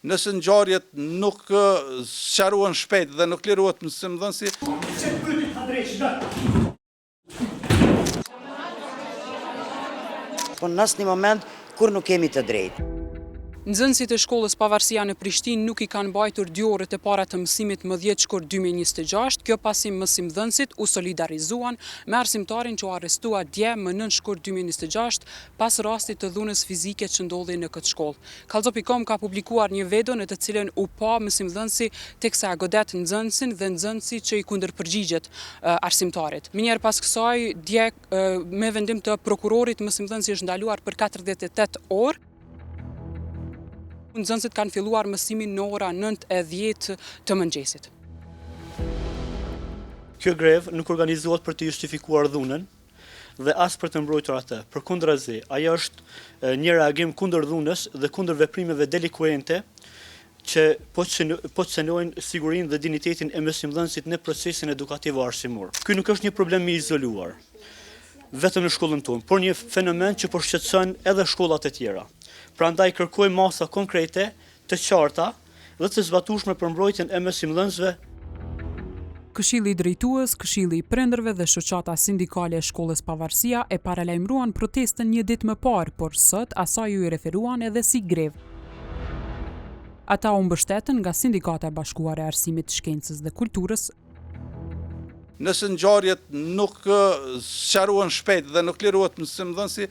Nëse ngjarjet nuk sqarohen shpejt dhe nuk lirohet mësimdhënësi, Po në asnjë moment kur nuk kemi të drejtë. Nxënësit e shkollës Pavarësia në Prishtinë nuk i kanë mbajtur dy orët e para të mësimit më 10 shkurt 2026, kjo pasi mësimdhënësit u solidarizuan me arsimtarin që u arrestua dje më 9 shkurt 2026 pas rastit të dhunës fizike që ndodhi në këtë shkollë. Kallxo.com ka publikuar një video në të cilën u pa mësimdhënësi teksa e godet nxënësin dhe nxënësi që i kundërpërgjigjet arsimtarit. Menjëherë pas kësaj, dje me vendim të prokurorit mësimdhënësi është ndaluar për 48 orë. Nxënësit kanë filluar mësimin në ora 9 e 10 të mëngjesit. Kjo grevë nuk organizohet për të justifikuar dhunën, dhe as për të mbrojtur atë. Përkundrazi, ajo është një reagim kundër dhunës dhe kundër veprimeve delikuente që po po cenojnë sigurinë dhe dinjitetin e mësimdhënësit në procesin edukativo-arsimor. Ky nuk është një problem i izoluar vetëm në shkollën tonë, por një fenomen që po shqetëson edhe shkollat e tjera. Prandaj kërkojmë masa konkrete, të qarta, dhe të zbatueshme për mbrojtjen e mësimdhënësve. Këshilli Drejtues, Këshilli i Prindërve dhe Shoqata Sindikale e Shkollës Pavarësia e paralajmëruan protestën një ditë më parë, por sot asaj iu referuan edhe si grevë. Ata u mbështetën nga Sindikata e Bashkuar e Arsimit, Shkencës dhe Kulturës. Nëse ngjarjet nuk sqarohen shpejt dhe nuk lirohet mësimdhënësi,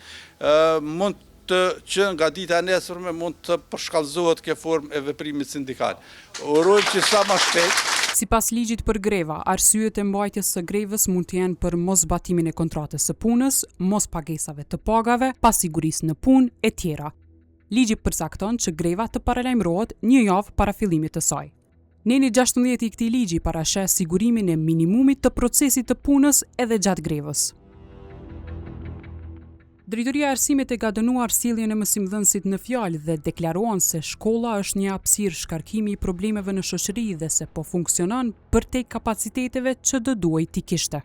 mund të që nga dita e nesërme mund të përshkallëzohet kjo formë e veprimit sindikal. Urojmë që sa ma shpejt. Sipas ligjit për greva, arsyet e mbajtjes së grevës mund të jenë për moszbatimin e kontratës së punës, mospagesave të pagave, pasigurisë në punë, etj. Ligji përcakton që greva të paralajmërohet një javë para fillimit të saj. Neni 16 i këtij ligji parasheh sigurimin e minimumit të procesit të punës edhe gjatë grevës. Drejtoria e Arsimit e ka dënuar sjelljen e mësimdhënësit në fjalë dhe deklaruan se shkolla është një hapësirë shkarkimi i problemeve në shoqëri dhe se po funksionon përtej kapaciteteve që do duhej t'i kishte.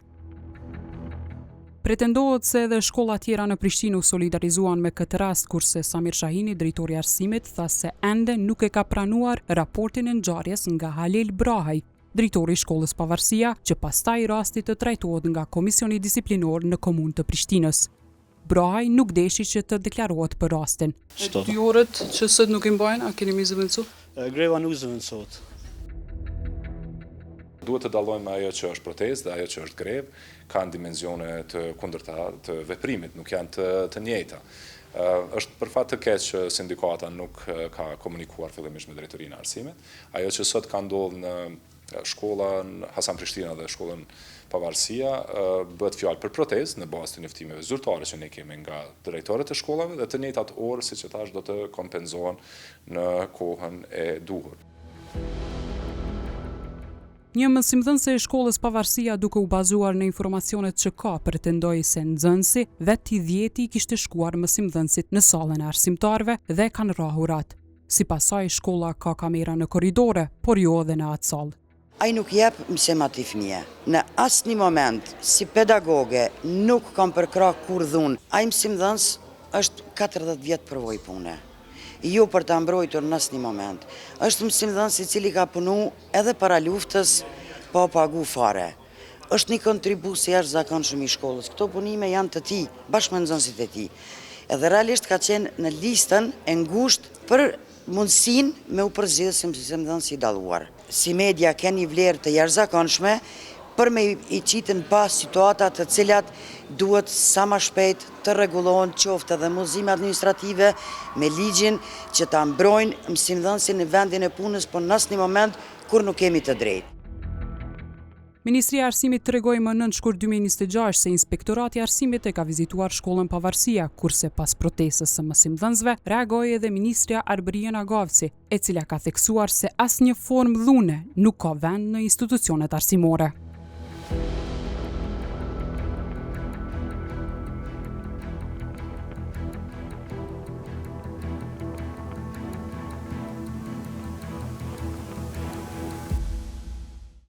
Pretendohet se edhe shkolla tjera në Prishtinë u solidarizuan me këtë rast, kurse Samir Shahini, drejtori i Arsimit, tha se ende nuk e ka pranuar raportin e ngjarjes nga Halil Brahaj, drejtori i shkollës Pavarësia, që pastaj rasti të trajtohet nga Komisioni Disiplinor në Komunë të Prishtinës. Brahaj nuk deshi që të deklarohet për rastin. Dy orët që sot nuk i mbajnë, a keni me i zëvendësu? Greva nuk zëvendësohet. Duhet të dallojmë ajo që është protestë dhe ajo që është grevë, kanë dimensione të kundërta të veprimit, nuk janë të, të njëjta. Është për fat të keq që sindikata nuk ka komunikuar fillimisht me drejtorinë e arsimit. Ajo që sot ka ndodhur në shkollën Hasan Prishtina dhe shkollën Pavarësia, bëhet fjalë për protestë në bazë të njoftimeve zyrtare që ne kemi nga drejtorët e shkollave dhe të njëjtat orë, siç e thash, do të kompenzohen në kohën e duhur. Një mësimdhënëse e shkollës Pavarësia duke u bazuar në informacionet që ka pretendoi se nxënësi vetë i dhjeti i kishte shkuar mësimdhënësit në sallën e arsimtarëve dhe e kanë rrahur atë. Sipas saj, shkolla ka kamera në korridore, por jo edhe në atë sallë. Ai nuk jep mësim atij fëmije. Në asnjë moment, si pedagoge, nuk kam përkrah kurrë dhunë. Ai mësimdhënës është 40 vjet përvojë pune. Jo për ta mbrojtur në asnjë moment. Është mësimdhënës i cili ka punu edhe para luftës, pa u pagu fare. Është një kontribues i jashtëzakonshëm i shkollës. Këto punime janë të tij, bashkë me nxënësit e tij. Edhe realisht ka qenë në listën e ngushtë për mundësinë me u përzgjedh si mësimdhënës i dalluar. Si media keni vlerë të jashtëzakonshme për me i qitë në pah situata të cilat duhet sa ma shpejt të rregullohen qoftë edhe me udhëzime administrative me ligjin që ta mbrojnë mësimdhënësin në vendin e punës, por në asnjë moment kur nuk kemi të drejtë. Ministria e Arsimit tregoi më 9 shkurt 2026 se Inspektorati i Arsimit e ka vizituar shkollën Pavarësia, kurse pas protestës së mësimdhënësve reagoi edhe ministrja Arbërie Nagavci, e cila ka theksuar se asnjë formë dhune nuk ka vend në institucionet arsimore.